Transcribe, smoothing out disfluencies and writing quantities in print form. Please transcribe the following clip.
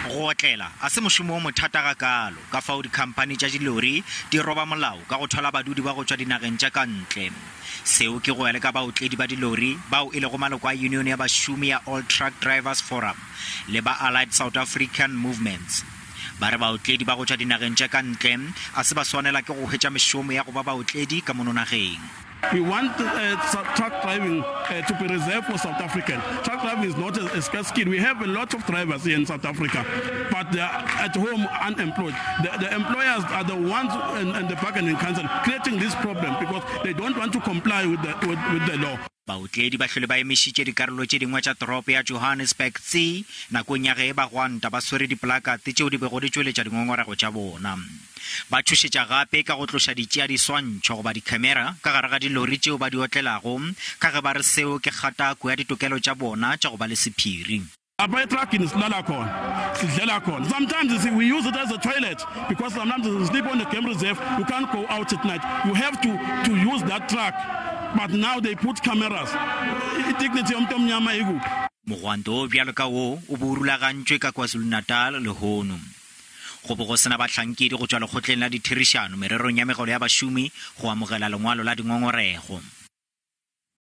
Go otlela a se mošomo o mothata gakaalo, ka fao dikhamphani tša dilori di roba molao ka go thwala badudi ba go tšwa dinageng tša ka ntle. Seo ke go ya le ka baotledi ba dilori bao e lego maloko a yunione ya bašomi ya All Truck Drivers Forum le ba Allied South African Movements. Ba re baotledi ba go tšwa dinageng tša ka ntle a se ba swanela ke go hwetša mešomo ya go ba baotledi ka mono nageng. We want truck driving to be reserved for South African. Truck driving is not a scarce skill. We have a lot of drivers here in South Africa, but they are at home unemployed. The, the employers are the ones and, and the bargaining council creating this problem because they don't want to comply with the, with, with the law. Baotledi ba hlwele ba emišitše dikarolo tše dingwe tša toropo ya Johannesburg tsi nakong ya ge bagwanta ba swere dipolakate tšeo di bego di tšweletša dingongorego tša bona. Ba tšhošetša gape ka go tloša ditšeadiswantšho goba dikhamera ka gare ga dilori tšeo ba di otlelago ka ge ba re seo ke kgatako ya ditokelo tša bona tša go ba le sephiri. Lapha etruckini silala khona, sidlela khona. Sometimes you see, we use it as a toilet because sometimes you sleep on the game reserve, you can't go out at night. You have to, to use that truck. But now they put cameras. I-dignity yomuntu omnyama ikuphi? Mogwanto o bjalo ka wo o be o rulagantšwe ka KwaZulu-Natal lehono. Go be go se na bahlankedi go tšwa lekgotleng la ditherišano mererong ya megolo ya bašomi go amogela lengwalo la dingongorego.